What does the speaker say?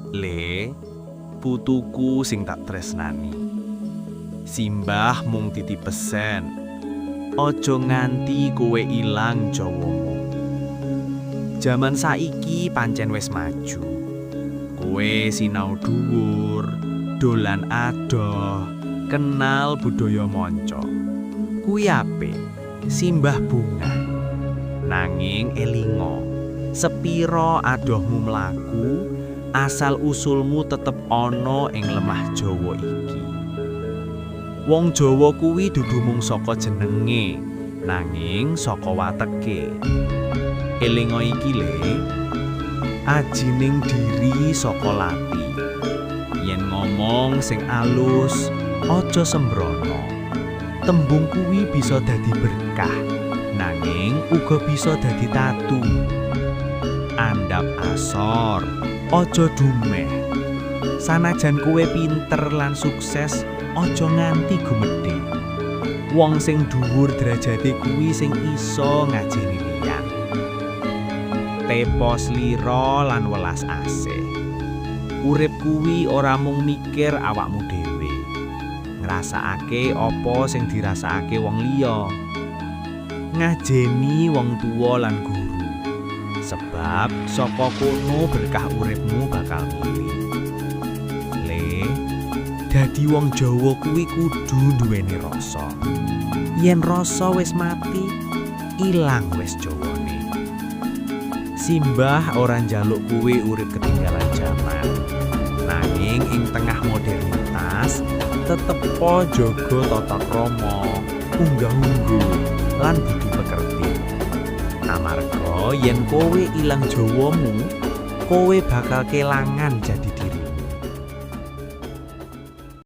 Le, putuku sing tak tresnani. Simbah mung titip pesen. Aja nganti kowe ilang Jawamu. Jaman saiki pancen wis maju. Kowe sinau dhuwur, dolan adoh, kenal budaya manca. Kuwi apik, simbah bungah. Nanging elinga, sepiro adohmu mlaku, asal usulmu tetep ana ing lemah Jawa iki. Wong Jawa kuwi dudu mung saka jenenge, nanging saka wateke. Elinga iki, Le, ajining diri saka lati. Yen ngomong sing alus, aja sembrono. Tembung kuwi bisa dadi berkah, nanging uga bisa dadi tatu. Andhap asor, aja dumeh. Sanajan kowe pinter lan sukses, aja nganti gumedhe. Wong sing dhuwur derajate kuwi sing iso ngajeni liyan. Tepa slira lan welas asih. Urip kuwi ora mung mikir awakmu dhewe. Ngrasakake apa sing dirasakake wong liya. Ngajeni wong tuwa lan guru. Sebab saka kono berkah uripmu bakal mili. Le, dadi wong Jawa kuwi kudu nduweni rasa. Yen rasa wis mati, ilang wis Jawane. Simbah ora njaluk kowe urip ketinggalan jaman. Nanging ing tengah modernitas, tetepo jaga tata krama, unggah-ungguh, lan budi pekerti. Amarga yen kowe ilang Jawamu, kowe bakal kelangan jati dirimu.